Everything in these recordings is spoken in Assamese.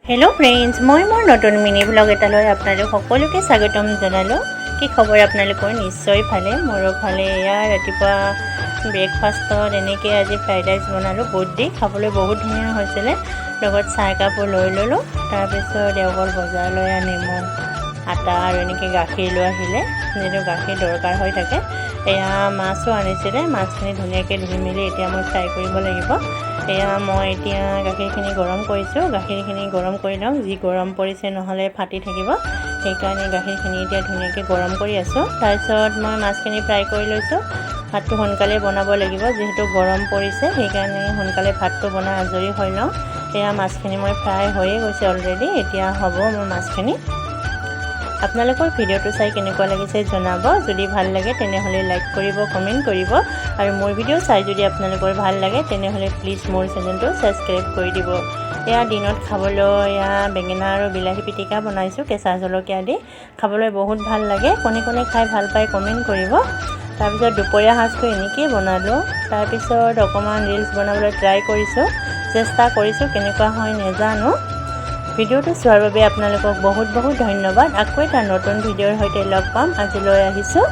হেল্ল' ফ্ৰেণ্ডছ, মই মোৰ নতুন মিনি ভ্লগ এটালৈ আপোনালোক সকলোকে স্বাগতম জনালোঁ। কি খবৰ আপোনালোকৰ? নিশ্চয় ভালে, মোৰো ভালে। এয়া ৰাতিপুৱা ব্ৰেকফাষ্টত এনেকৈ আজি ফ্ৰাইড ৰাইচ বনালোঁ বুট দি। খাবলৈ বহুত ধুনীয়া হৈছিলে। লগত চাহ একাপো লৈ ল'লোঁ। তাৰপিছত এওঁ গ'ল বজাৰলৈ, নেমু, আটা আৰু এনেকৈ গাখীৰ লৈ আহিলে, যিহেতু গাখীৰ দৰকাৰ হৈ থাকে। এয়া মাছো আনিছিলে। মাছখিনি ধুনীয়াকৈ ধুই মেলি এতিয়া মই ফ্ৰাই কৰিব লাগিব। এয়া মই এতিয়া গাখীৰখিনি গৰম কৰিছোঁ। গাখীৰখিনি গৰম কৰি লওঁ। যি গৰম পৰিছে, নহ'লে ফাটি থাকিব। সেইকাৰণে গাখীৰখিনি এতিয়া ধুনীয়াকৈ গৰম কৰি আছোঁ। তাৰপিছত মই মাছখিনি ফ্ৰাই কৰি লৈছোঁ। ভাতটো সোনকালে বনাব লাগিব, যিহেতু গৰম পৰিছে। সেইকাৰণে সোনকালে ভাতটো বনাই আজৰি হৈ লওঁ। এয়া মাছখিনি মই ফ্ৰাই হৈয়ে গৈছে অলৰেডি। এতিয়া হ'ব মোৰ মাছখিনি। আপোনালোকৰ ভিডিঅ'টো চাই কেনেকুৱা লাগিছে জনাব। যদি ভাল লাগে, তেনেহ'লে লাইক কৰিব, কমেণ্ট কৰিব আৰু মোৰ ভিডিঅ' চাই যদি আপোনালোকৰ ভাল লাগে, তেনেহ'লে প্লিজ মোৰ চেনেলটো ছাবস্ক্ৰাইব কৰি দিব। এয়া দিনত খাবলৈ এয়া বেঙেনা আৰু বিলাহী পিটিকা বনাইছোঁ কেঁচা জলকীয়া দি। খাবলৈ বহুত ভাল লাগে। কোনে কোনে খাই ভাল পায়, কমেণ্ট কৰিব। তাৰপিছত দুপৰীয়া সাজটো এনেকৈয়ে বনালোঁ। তাৰপিছত অকণমান ৰিলচ বনাবলৈ ট্ৰাই কৰিছোঁ, চেষ্টা কৰিছোঁ। কেনেকুৱা হয় নেজানো। ভিডিঅ'টো চোৱাৰ বাবে আপোনালোকক বহুত বহুত ধন্যবাদ। আকৌ এটা নতুন ভিডিঅ'ৰ সৈতে লগ পাম। আজিলৈ আহিছোঁ।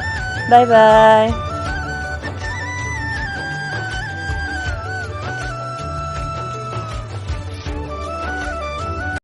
Bye bye.